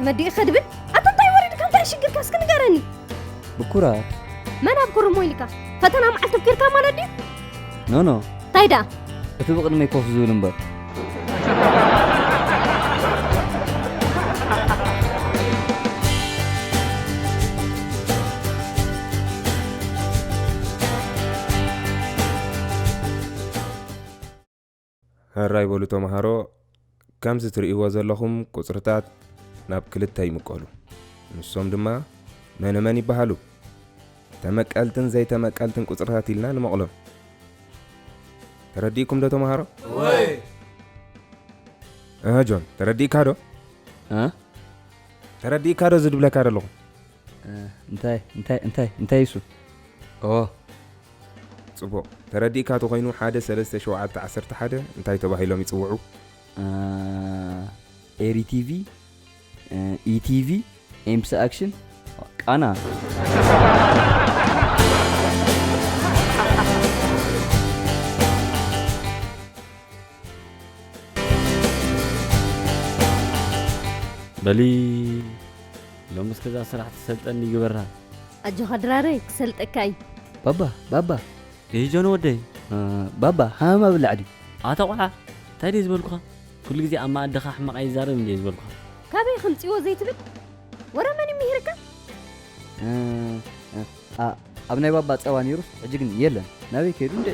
ወዲእኻ ድብል? ኣታ እንታይ ወሪድካ፣ እንታይ ሽግርካ እስኪ ንገረኒ። ብኩራት። መን ኣብ ኩርሞ ኢልካ? ፈተና መዓልቲ ኬርካ ማለት ድዩ? ኖ፣ ኖ። እንታይ ደኣ? እቲ ብቕድመይ ኮፍ ዝብል እምበር። ሕራይ በሉ ተምሃሮ፣ ከምዚ ትርእይዎ ዘለኹም ቁጽርታት ናብ ክልተ ይምቀሉ። ንሶም ድማ መነ መን ይበሃሉ? ተመቀልትን ዘይተመቀልትን ቁጽርታት ኢልና ንመቕሎም። ተረዲእኩም ዶ ተምሃሮ? ወይ! እህ ጆን፣ ተረዲእካ ዶ? እ? ተረዲእካ ዶ ዝድብለካ ዘለኹ? እ፣ እንታይ፣ እንታይ፣ እንታይ፣ እንታይ እሱ? ኦ። ጽቡቕ። ተረዲእካ ተኾይኑ ሓደ፣ ሰለስተ፣ ሸውዓተ፣ ዓሰርተ ሓደ እንታይ ተባሂሎም ይጽውዑ? እ፣ ኤሪ ቲቪ፣ እ፣ ኢቲቪ፣ ኤምሲ ኣክሽን፣ ቃና። በሊ፣ ሎምስ ከዛ ስራሕ ትሰልጠኒ ግበራ። ኣጆኻ ድራረይ፣ ክሰልጠካ እዩ። ባባ፣ ባባ። ይህ ጆን ወደይ። እ፣ ባባ፣ ሃመማ ብላዕ ድዩ? ኣታ ቆልዓ፣ እንታይ ድየ ዝበልኩኻ? ኩሉ ግዜ ኣብ መኣድኻ ሕማቕ ኣይዛረብን ድየ ዝበልኩኻ? ካበይ ከምጽእዎ ዘይትብል? ወረ መን ይምሂርካ? እ፣ እ፣ ኣ-፣ ኣብ ናይ ባባ ጸባ ነይሩስ፣ ሕጂ ግን የለን። ናበይ ከይዱ እንደ